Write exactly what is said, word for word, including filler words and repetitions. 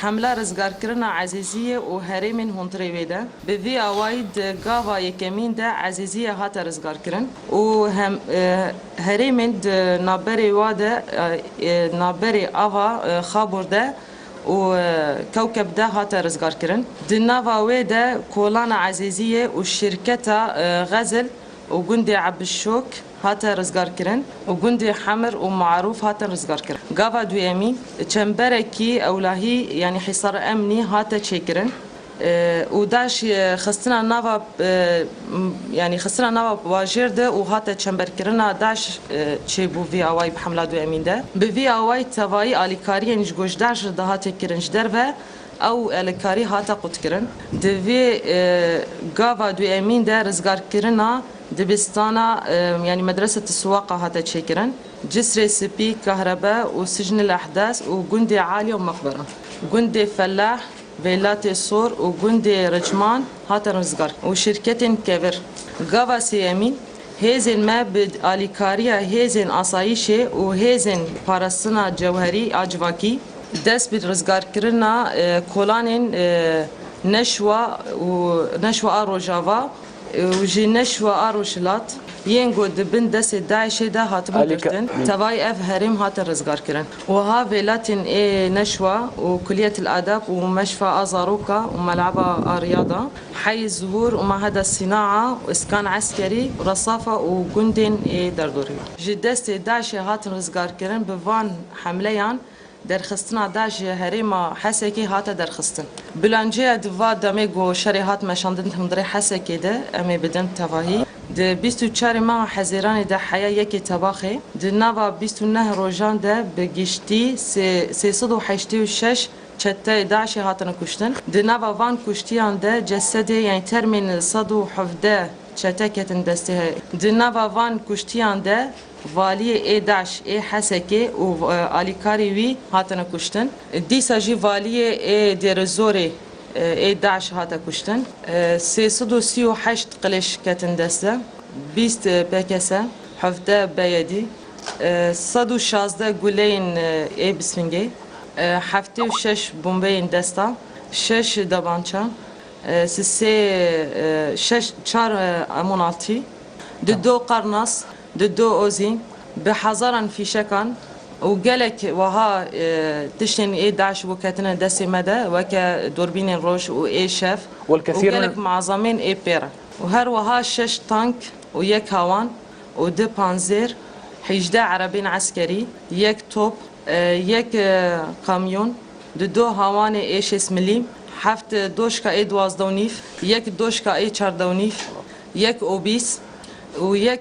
Hemla rizgarkirina Ezîziyê û herêmên hundirê wê de. Bi vî awayî di gava yekemîn de Ezîziye hate rizgarkirin û hem, e, herêmên di navberê wa de, e, e, navberê ava, e, Xabûr de û, e, Kewkeb de hate rizgarkirin. Di nava wê de kolana Ezîziyê û şîrketa, e, Xezil û gundê Ebdişok hate rizgarkirin û gundê Hemir û Marûf hatin rizgarkirin. Gava duyemî, çemberekî ewlahî, yanî hîsar emnî hate çêkirin. E, û DAIŞ, e, xistina nava, e, m-, yanî xistina nava bajêr de û hate çemberkirina DAIŞ, e, çêbû vî awayî bi hemla duyemîn de. Bi vî awayî tevayî alîkariyên ji go ji DAIŞ re dihate kirin ji derve, ew alîkarî hate qutkirin. Di vê, e, gava duyemîn de rizgarkirina dibistana, e, yanî medreset Siwaqa hate çêkirin. Cisrê Spî, Kahrebe û Sicnil Ehdes û gundê Aliye û Mexbera. Gundê Felah, Vêlatê Sor û gundê Ricman hatin rizgar û şîrketên kevir. Gava sêyemîn, hêzên me bi alîkariya hêzên asayîşê û hêzên parastina cewherî a civakî dest bi rizgarkirina, e, kolanên, e, Neşwa û Neşwa a Rojava û jî Neşwa a Rojhilat yên ku di bin destê DAIŞê de hatibûn Alîka- girtin, tevayî ev herêm hate rizgarkirin. Wiha vêlatên ê Neşwa û Kuliyetil Adab û Meşfa a Zaroka û Melaba a Riyada, Heyî Zuhur û Maheda Sînaa û Îskan Eskerî û Resafa û gundên ê derdorê. Ji destê DAIŞê hatin rizgarkirin, bi van hemleyan derxistina DAIŞ ji herêma Hesekê hate derxistin. Bilanceya di va demê ku şerê hat meşandin hundirê Hesekê de, em ê bidin tevahî. Di bîst û çarê meha Hezêranê de heya yekê Tebaxê, di nava bîst û neh rojan de bi giştî sê-, sê sed û heştê û şeş çeteyê DAIŞê hatine kuştin. Di nava van kuştiyan de cesedê, yanî termên sed û hevdeh çete ketin destê he. Di nava van kuştiyan de valiyê ê DAIŞ ê Hesekê û, e, alîkarê wî hatine kuştin. Dîsa jî valiyê ê Dêrizorê, e, ê DAIŞ hate kuştin. E, sê sed û sî û heşt qilêş ketin deste, bîst P K S, hevdeh B Y D, e, sed û şazdeh guleyên, e, ê Bismingê, e, heftê û şeş bombeyên desta, şeş dabança, e, sisê, e, şeş, çar, e, M on altı, di do qarnas, di do ozî, bi hezaran fîşekan û gelek wiha, e, tiştên ê DAIŞ û ketine destê me de, weke dorbînên roj û ê şev û Welkesîr gelek mezamên ê pêre. Û her wiha şeş tank û yek hawan û du panzêr, hîjdeh erebên eskerî, yek top, e, yek, e, kamyon, di do hawanê ê şêst milîm, heft doşka ê duwazdeh û nîv, yek doşka ê çardeh û nîv, yek obîs û yek